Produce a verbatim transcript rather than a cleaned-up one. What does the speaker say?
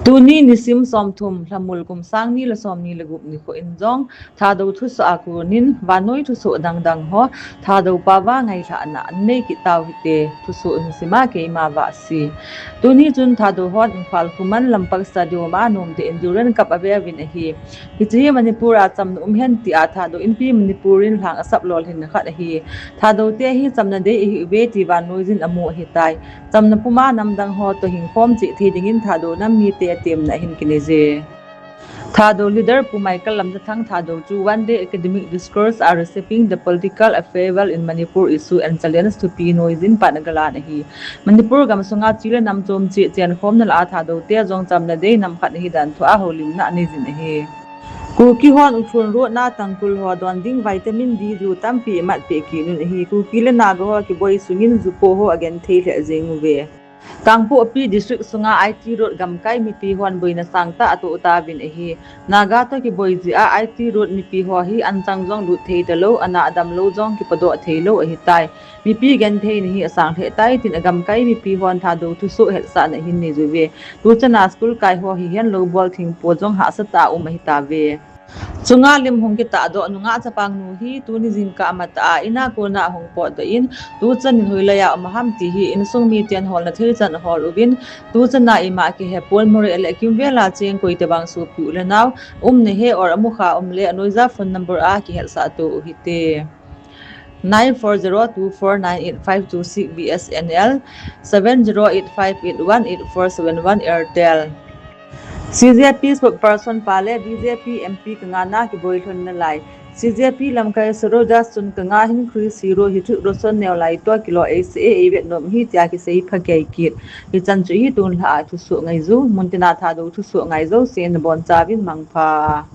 Tuni nisim somthum, lhamul kum sang ni le som ni le gup nikho in jong, Thadou thusoh a konin, vannoi thusoh dangdang ho, Thadou paova ngailhahna anei kit tau hite, thusoh hin sima keima Vahsi. Tuni chun Thadou hon Imphal Khuman Lampak Stadium a nomtah in Durand Cup ave uvin ahi. Hiche hi Manipur a chamna um hen tia Thadou Inpi Manipur in lhang asap lolhinna khat ahi. Thadou te hi chamna dei ahiuve ti vannoijin amu ahitai. Chamna puma namdang ho toh hingkhom cheh thei dingin Thadou nam mite temna ahin kinei je. Thadou leader Pu Michael Lamjathang Thadou chu One Day Academic Discourse are Reshaping the Political Upheaval in Manipur Issue and Challenge thupi noijin pan agalan ahi. Manipur gamsunga chi le nam chom cheh chenkhomna lah a Thadou te jong chamna dei nam khat ahi dan thua houlimna aneijin ahi. Kuki hon Ukhrul Road na Tangkhul ho don ding vitamin D ju tampi imat peh kit un ahi. Kuki le Naga ho kiboi sungin ju po ho agenthei lheh jeng uve. Kangpokpi District sunga I T Road gamkai mipi hon boina sangtah atoh tauvin ahi. Naga toh kiboi jeh a I T Road mipi ho hi anchang jong lut thei talou, anah damlou jong kipodoh theilou ahitai. Mipi gentheina hi asang lheh tai tin agamkai mipi hon Thadou thusoh hetsahna ahin nei uve. Tuchana school kai ho hihen lou bol thingpo jong hahsatah a um ahitauve. Chunga lim hung kitahdoh nungah chapangnu hi tuni jingkah matah a ina kona ahung potdoh in, tuchan in hoilai a um ham ti hi insung miten holna thei chan ahol uvin, tuchana ima kihepon moreh le kimvel a cheng koitobang sopi u le nao umna he or amukha um le anoija phone number a kihetsah to uhite. Nine four zero two four nine eight five two six B S N L, seven zero eight five eight one eight four seven one Airtel. C J P spokesperson pa le B J P M P kangana kiboi lhonna lai. C J P lamkai Saroja Sun kanga hin Chris Hero hi thut roson neo lai toh kilo eise eivet nom hi tia kisei phagei kit. Hichan chu hi tunlhah a thusoh ngaiju, muntina Thadou thusoh ngaijousen nabonchauvin mangpha.